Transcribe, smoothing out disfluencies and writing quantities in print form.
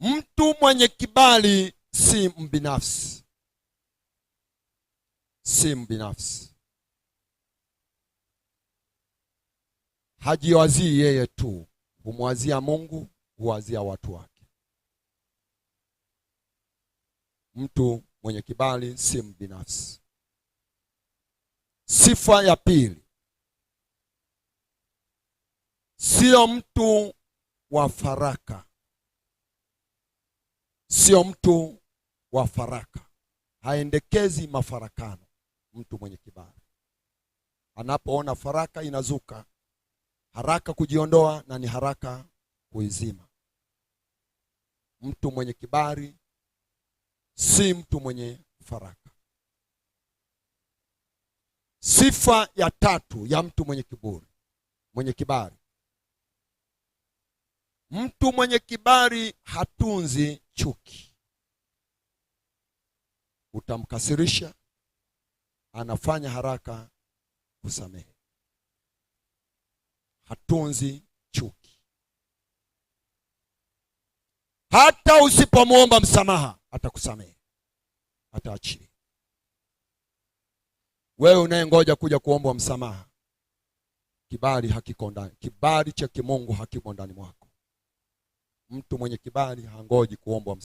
Mtu mwenye kibali si mbinafsi, si mbinafsi, hajiwazii yeye tu, humwazia Mungu, huwazia watu wake. Mtu mwenye kibali si mbinafsi. Sifa ya pili, sio mtu wa faraka, sio mtu wa faraka, haendekezi mafarakano. Mtu mwenye kibali anapoona faraka inazuka, haraka kujiondoa na ni haraka kuizima. Mtu mwenye kibali si mtu mwenye faraka. Sifa ya tatu ya mtu mwenye kiburi, mwenye kibali. Mtu mwenye kibali hatunzi chuki. Utamkasirisha, anafanya haraka kusamehe. Hatunzi chuki. Hata usipomwomba msamaha atakusamehe, ataachilia. Wewe unayengoja kuja kuombwa msamaha, kibali hakiko ndani, kibali cha kimungu hakiko ndani mwako. Mtu mwenye kibali hangoji kuombwa msamaha.